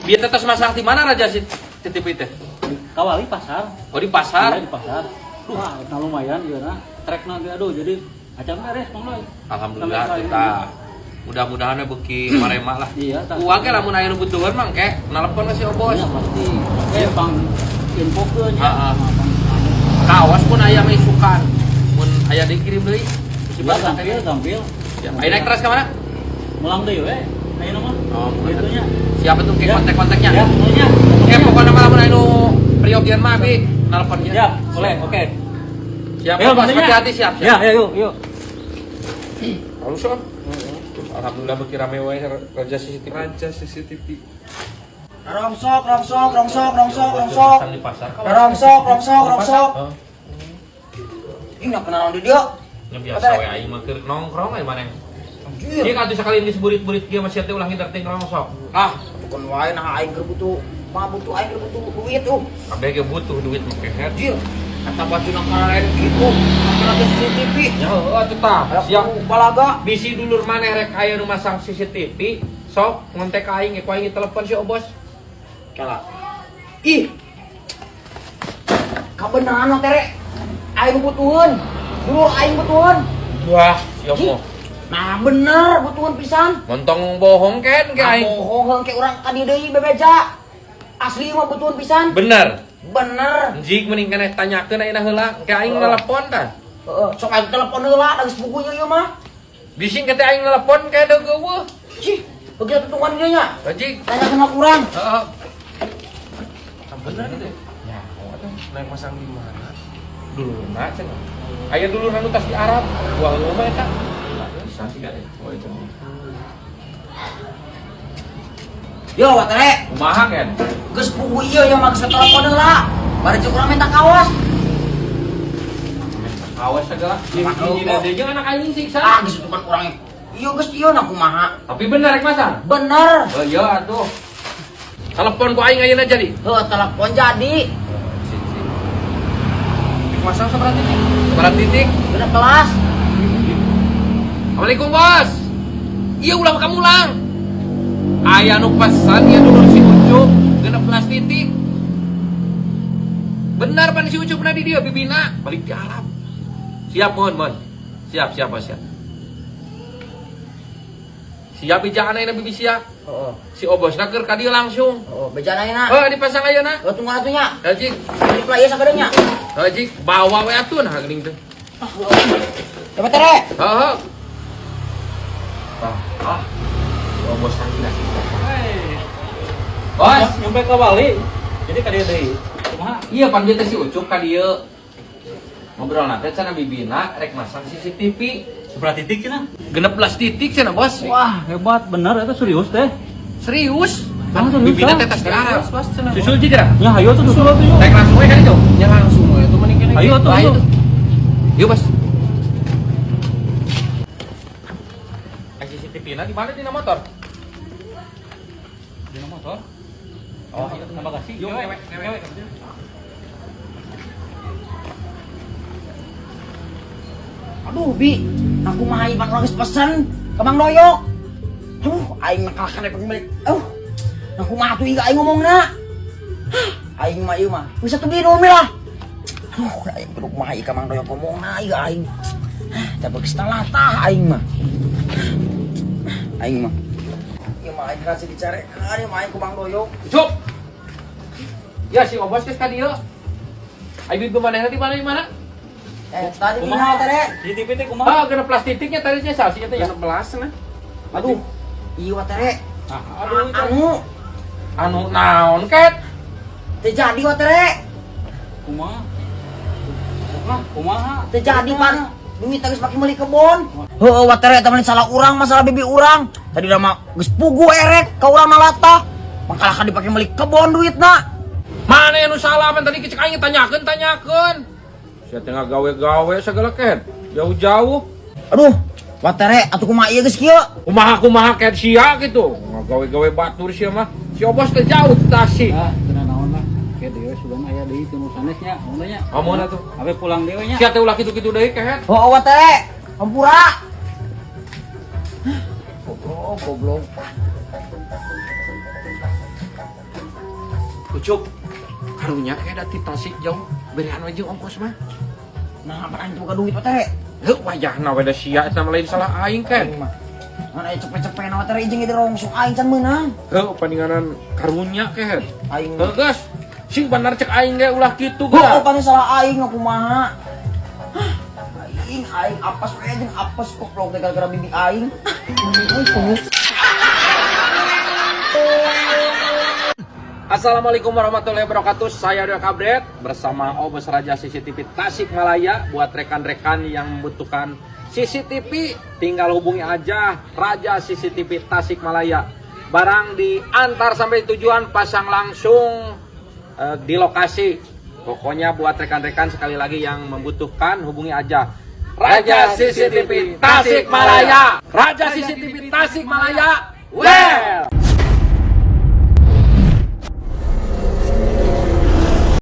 Biar tetes masang di mana Raja CCTV teh? Kawali pasar. Oh di pasar. Iya, di pasar. Wah, nah lumayan ieu na. Trekna ge aduh jadi acan beres Mang Doi. Alhamdulillah Sampai kita. Mudah-mudahan beuki marema lah. Iya, tah. Uang ke lamun aya nu butuheun mah engke nelpon ke si Obos. Iya pasti. Eh pang infokeun ya. Heeh. Kaos pun aya mah isukan. Mun aya dikirim deui. Si Iya, tampil, tampil. Siap. Ayo naik teras ke mana? Mulang deui we. Ayeuna mah. Oh, gitu nya. Siapa tuh ke Ya. kontak-kontaknya? Ya, pokoknya. Oke, pokoknya malam aya nu priogian mah abi nelpon ya. Ya, boleh, oke. Siap, Ayo, Bos, maksudnya. hati-hati siap, Ya, siap. ya, yuk, yuk. Halus kan? Alhamdulillah beuki rame wae Raja CCTV. Raja CCTV. Rongsok, rongsok, rongsok, rongsok, rongsok. Pasang di pasar. Rongsok, rongsok, rongsok. Heeh. Ih, nak kenalan di dia. Ya biasa we aing mah keur nongkrong we maneh. Anjir. Ieu atuh sakali geus burit-burit kieu masih teh ulah ngider teh rongsok. Ah, bukan wae nah aing keur butuh, mah butuh aing keur butuh duit tuh. Kabeh ge butuh duit mah kehet. Anjir. Kata baju nak lain gitu. Nak CCTV. Ya heueuh atuh tah. Siap. Balaga. Bisi dulur maneh rek aya nu masang CCTV, sok ngontek ka aing ge ku aing telepon si Obos. Kala. Ih. Kabeneran lo tere. Aing butuheun. Dulur aing butuheun. Wah, siap Ih. mo. Nah bener butuheun pisan. Montong bohong ken ge aing. Bohong heung ke urang ka dieu deui bebeja. Asli mah butuheun pisan. Bener. Bener. Jik mending keneh tanyakeun ayeuna heula, ke aing Oh. nelepon tah. Heeh, sok aing telepon heula da geus buku ieu mah. Bising ke teh aing nelepon ke deuk eueuh. Cih, begitu tutungan dieu nya. Jik. Tanyakeun ka urang. Heeh. Bener gitu. Ya, atuh naik masang di mana? Dulurna cenah. Aya dulurna nu tas di Arab. Wah, heueuh mah eta. Bisa sih kan. Oh, itu. Yo, watere, Kumaha ken? geus pugu ieu ya mah geus telepon heula. Bari jeung urang minta kaos. Kawas segala. Aduh, Ini deui jeung anak anjing siksa. Ah, geus tutupan urang. Ieu geus ieu na kumaha. Tapi bener rek masang. Bener. Oh iya atuh. Telepon ku aing ayeuna jadi. Heuh, telepon jadi. Masang sabaraha titik? Sabaraha titik? Udah kelas. Assalamualaikum, Bos. Iya ulah kamu ulang. Aya nu pesan ya dulur si Ucup 16 titik. Benar pan si Ucup di dia bibina balik ke Arab. Siap mohon mohon. Siap siap Bos, siap. Siap ijaan ayeuna bibi siap. Heeh. Si Obosna keur ka dieu langsung. Heeh, bejana ayeuna. Heuh dipasang ayeuna. Heuh, tunggu atuh nya. Heuh cik. Balik lah ieu sakedeung nya. Heuh cik, bawa we atuh nah geuning teh. Ya tere. Heeh. Ah, ah. Si Obos lagi Bos, Nyampe ke Bali. Jadi ka dieu deui. Kumaha? iya pan bieu teh si Ucup ka dieu. Ngobrol na teh cenah bibina rek masang CCTV. Sabaraha titik cenah? 16 titik cenah, Bos. Wah, hebat bener eta serius teh. Serius? Ah, serius, Bibina ah. teh tas di Arab. Bos, cenah. Susul jigera. Ya hayo tuh susul tuh yuk. Rek langsung we kan itu. Ya langsung we atuh mending kene. Ayo tuh. Ayo Ayo. tuh. Yuk, Bos. CCTV na di mana dina motor? Dina motor. Oh, iya, tambah kasih. Yuk, ngewe, ngewe. Aduh, Bi. Aku mah ieu urang geus pesen ka Mang Doyok. Aduh, aing mah kalahkan rek balik. Aduh. Aku mah atuh ieu aing ngomongna. Hah, aing mah ieu mah. Geus atuh bi nu lah. Aduh, aing kudu kumaha ieu ka Mang Doyok ngomongna ieu aing. Hah, tapi geus talatah aing mah. Aing mah. Ieu mah aing kasih dicarekan ieu mah aing ku Mang Doyok. Ucup. Ya si Obos geus ka dieu. Ai bibi manehna di mana di mana? Tadi di mana tere? CCTV teh kumaha? Ah, 16 titiknya tadi nya salsi teh ya. 16 cenah. Aduh. Ieu tere. Ah, aduh itu. Anu, Anu naon ket? teu jadi wa tere. Kumaha? Kumaha? Kumaha? Teu jadi pan. Duit geus pake meuli kebon. Heueuh wa tere eta mah salah urang masalah bibi urang. Tadi mah geus pugu erek ka urang nalata. Mangkalahkan dipake meuli kebon duitna. Mana yang nu salah pan tadi cek aing tanyakeun tanyakeun. Sia teh ngagawe-gawe segala ket. Jauh-jauh. Aduh, wa tere atuh kumaha ieu geus kieu? Kumaha kumaha ket sia gitu. Ngagawe-gawe batur sia mah. Si Obos teh jauh Tasik. Ah, cenah naon lah. Ke deui sugan aya deui teu nu sanes nya, mun nya. Oh, mun atuh. Awe pulang deui nya. Sia teh ulah kitu-kitu deui kehet. Heueuh wa tere. Hampura. Goblok, goblok. Ucup. Karunya kayak da ti Tasik jauh. Berian we jeung ongkos mah. Nah, apa aing teu boga duit teh? Heuh, wayahna we da sia eta mah lain salah aing kan. Aing mah. Mana aya cepet-cepet na teh jeung rongsok aing can meunang. Heuh, paninganan karunya kehed. Aing Heuh, geus. Sing bener cek aing ge ulah kitu Heuh, geus. pan salah aing kumaha. Hah, aing aing apes we jeung apes goblok teh gara-gara bibi aing. Assalamualaikum warahmatullahi wabarakatuh. Saya Rio Kabret bersama Obes Raja CCTV Tasikmalaya. Buat rekan-rekan yang membutuhkan CCTV, tinggal hubungi aja Raja CCTV Tasikmalaya. Barang diantar sampai tujuan, pasang langsung di lokasi. Pokoknya buat rekan-rekan sekali lagi yang membutuhkan, hubungi aja Raja CCTV Tasikmalaya. Raja CCTV Tasikmalaya. Well.